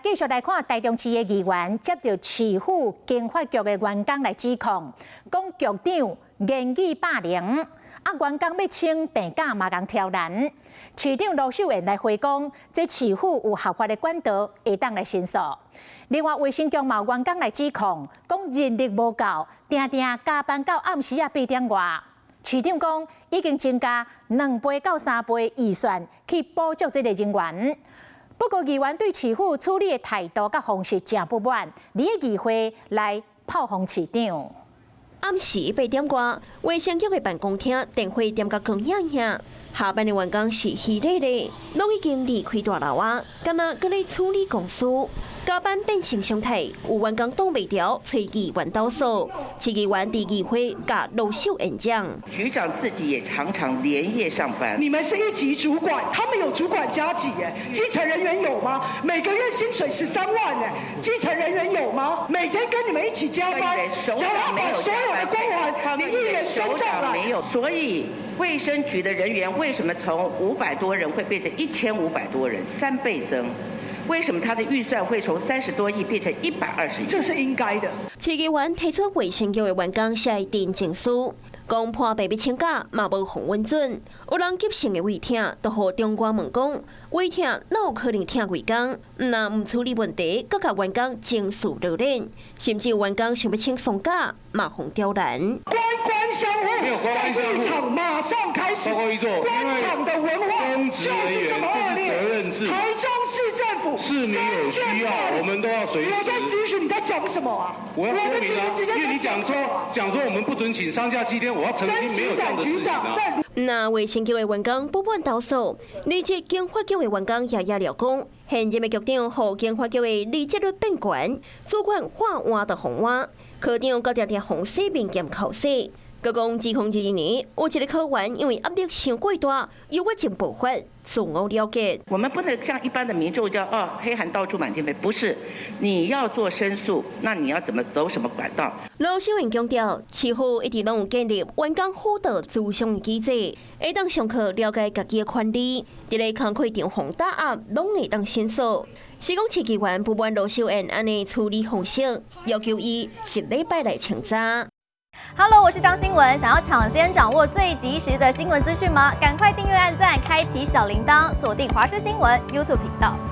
繼續來看台中市的議員接著市府經發局的員工來指控，講局長言語霸凌，啊員工欲請病假嘛共刁難。市長盧秀燕來回講，這市府有合法的管道會當來申訴。另外，衛生局嘛有員工來指控，講人力無夠，定定加班到暗時仔八點外。市長講已經增加2倍到3倍預算去補足這个人員。不過，議員對市府處理的態度佮方式誠不滿，佇咧議會來炮轟市長。暗時八點外，衛生局的辦公廳電火點甲光影影，下班的員工是稀咧咧，攏已經離開大樓啊，敢若閣咧處理公事，加班變成常態，有員工擋袂牢，揣議員投訴，市議員佇議會共盧秀燕講。局長自己也常常連夜上班。你們是一級主管，他們有主管加給耶，基層人員有嗎？每個月薪水13萬耶，基層人員有嗎？每天跟你們一起加班，然後把所有的光環你一人身上來。沒有，所以衛生局的人員為什麼從500多人會變成1500多人，3倍增？為什麼他的預算會從30多億變成120億？這是應該的。市議員提出衛生局的員工寫陳情書，講破病欲請假嘛無予允准，有人急性的胃疼，就予長官問講，胃疼哪有可能疼幾工？若毋處理問題，閣共員工情緒勒索，甚至有員工想欲請喪假，嘛予刁難。官官相護，在立場馬上開始，官場的文化就是這麼惡劣。台中市政府，市民有需要，我們都要隨時。我在諮詢，你在講什麼啊？我要說明啊，因為你講說我們不准請喪假7天，我要澄清沒有這樣的事情啊。那衛生局的員工不滿投訴，離職經發局的員工也也料講，現任的局長予經發局的離職率變懸，主管話換就予換，科長閣定定予洗面兼口洗。閣講2022年有一個科員因為壓力傷過大，憂鬱症爆發，自我了結。我們不能像一般的民眾叫哦，黑函到處滿天飛，不是，你要做申訴，那你要怎麼走什麼管道？盧秀燕強調，市府一直攏有建立員工輔導諮商的機制，會當上課了解家己的權利，佇咧工課場予打壓，攏會當申訴。是講市議員不滿盧秀燕按呢處理方式，要求伊一禮拜內清查。 Hello，我是張新文。想要搶先掌握最及時的新聞資訊嗎？趕快訂閱、按讚、開啟小鈴鐺，鎖定華視新聞 YouTube 頻道。